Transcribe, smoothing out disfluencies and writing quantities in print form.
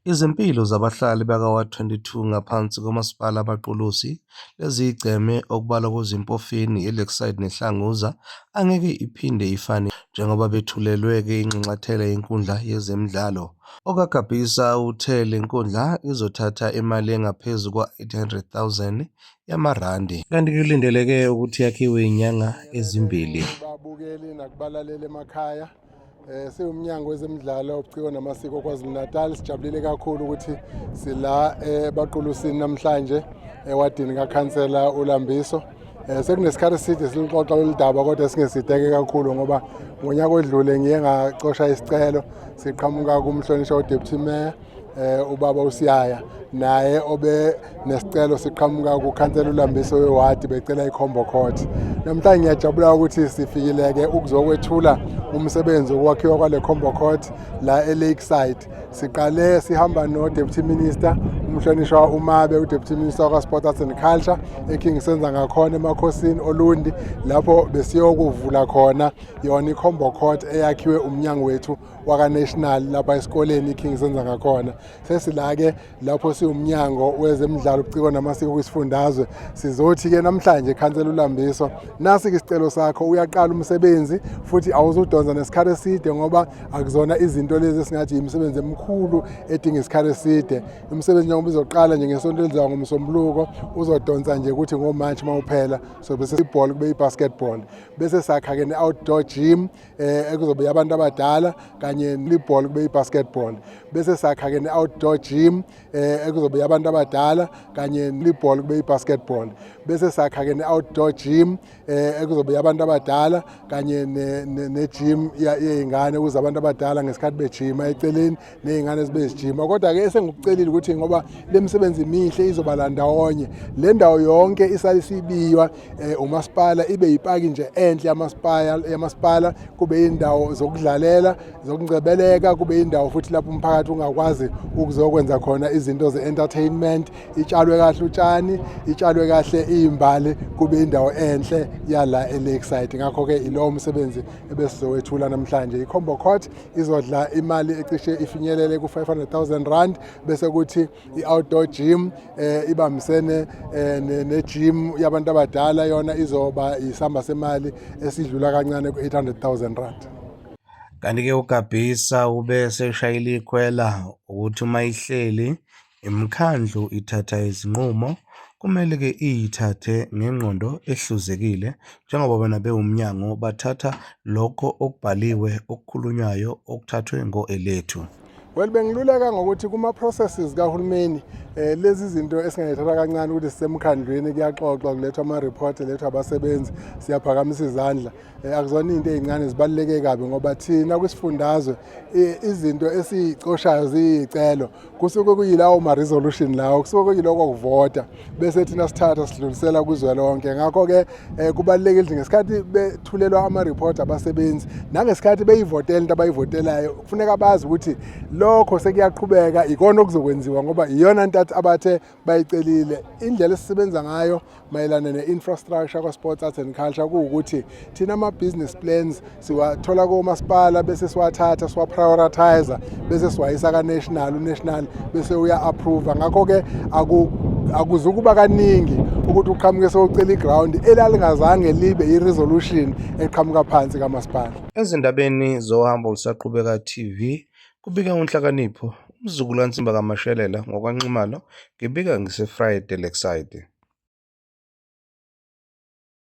Izimpilo zabahlali baka-Ward 22 ngaphansi koMasipala Abaqulusi lezigceme okubalwa kuzo iMpofeni, iLakeside neHlanguza angeke iphinde ifane njengoba bethulelwe-ke inxanxathela yenkundla yezemidlalo. OkaGabisa uthe le nkundla izothatha imali engaphezu kwa-800,000 yamarandi. Kanti kulindeleke ukuthi yakhiwe inyanga ezimbili. Babukeli nakubalaleli emakhaya. Siwumnyango wezemidlalo, ubuciko namasiko KwaZulu-Natal sijabulile kakhulu ukuthi sila eBaqulusini namhlanje ewadini kakhansela uLambiso. Sekunesikhathi eside silixoxa lolu daba kodwa singesideke kakhulu ngoba ngonyaka odlule ngiye ngacosha isicelo siqhamuka kumhlonishwa uDeputy Mayor ubaba uSiyaya naye obe nesicelo siqhamuka kukhansela uLambiso wewadi becela iCombo Court. Namhlanje ngiyajabula ukuthi sifikile-ke ukuzokwethula umsebenzi wokwakhiwa kwale Combo Court la eLakeside. Siqale sihamba no-Deputy Minister umhlonishwa uMabe, uDeputy Minister wakwa-Sport, Arts and Culture eKing Senzangakhona emakhosini Olundi lapho besiyokuvula khona yona iCombo Court eyakhiwe umnyango wethu waka-national lapha esikoleni iKing Senzangakhona. Sesila-ke lapho siwumnyango wezemidlalo, ubuciko namasiko kwisifundazwe. Sizothi-ke namhlanje khansela uLambiso, nasi-ke isicelo sakho, uyaqala umsebenzi futhi awuzudonsa nesikhathi eside ngoba akuzona izinto lezi esingathi imisebenzi emikhulu edinga isikhathi eside. Umsebenzi njengoba uzoqala nje ngesonto elizayo ngoMsombuluko uzodonsa nje ukuthi ngoMarch mawuphela so bese ibhola kube i-basketball, bese sakha-ke ne-outdoor gym ekuzobe abantu abadala kanye nebhola kube i-basketball, bese sakha-ke ne-outdoor gym ekuzobe abantu abadala kanye nebhola kube i-basketball, bese sakha-ke ne-outdoor gym ekuzobe abantu abadala kanye ne-gym yey'ngane ukuze abantu abadala ngesikhathi bejima eceleni ney'ngane zibe zijima. Kodwa-ke esengikucelile ukuthi ngoba le misebenzi mihle izoba la ndawonye le ndawo yonke isale isibiywa umasipala ibe yipaki nje enhle yamasipala, kube indawo zokudlalela, zokungcebeleka, kube indawo futhi lapho umphakathi ungakwazi ukuzokwenza khona izinto ze-entertainment, itshalwe kahle utshani, itshalwe kahle iy'mbali, kube indawo enhle yala eLakeside. Ngakho-ke ilowo msebenzi ebesizowethula namhlanje. I-Combo Court izodla imali ecishe ifinyelele ku-500,000 rand, bese kuthi i-outdoor gym ibambisene ne-gym yabantu abadala yona izoba isamba semali esidlula kancane ku-800,000 rand. Kanti-ke uGabisa ube seshayela ikhwela ukuthi uma ihleli imikhandlu ithatha izinqumo kumele-ke iyithathe ngengqondo ehluzekile njengoba bona bewumnyango bathatha lokho okubhaliwe okukhulunywayo okuthathwe ngo-elethu. Well, bengiluleka ngokuthi kuma-processes kahulumeni lezi zinto esingayithatha kancane ukuthi sisemkhandlwini kuyaxoxwa, kulethwa ama-report, lethwa abasebenzi, siyaphakamisa izandla. Akuzona into ey'ncane, zibaluleke kabi ngoba thina kwisifundazwe izinto esiyicoshayo ziyicelo kusuke kuyilawo ma-resolution lawo, kusuke kuyiloko kuvota bese thina sithatha sidlulisela kuzwelonke. Ngakho-ke kubalulekile ukuthi ngesikhathi bethulelwa ama-report abasebenzi nangesikhathi beyivotela into abayivotelayo kufuneka bazi ukuthi lokho sekuyaqhubeka, ikona okuzokwenziwa ngoba iyona nto abathe bayicelile. Indlela esisebenza ngayo mayelana ne-infrastructure kwa-sports, arts and culture kuwukuthi thina ama-business plans siwathola komasipala bese siwathatha siwa-prioritize bese siwayisa ka-national, u-national bese uya-approve. Ngakho-ke akuzukuba kaningi ukuthi uqhamuke sewucela iground elalingazange libe i-resolution eqhamuka phansi kamasipala. Ezindabeni zohambo lusaqhubeka TV kubika uNhlakanipho, umzukulu kaNsimba kaMashelela ngokwaNxumalo, ngibika ngise-Friday Lakeside.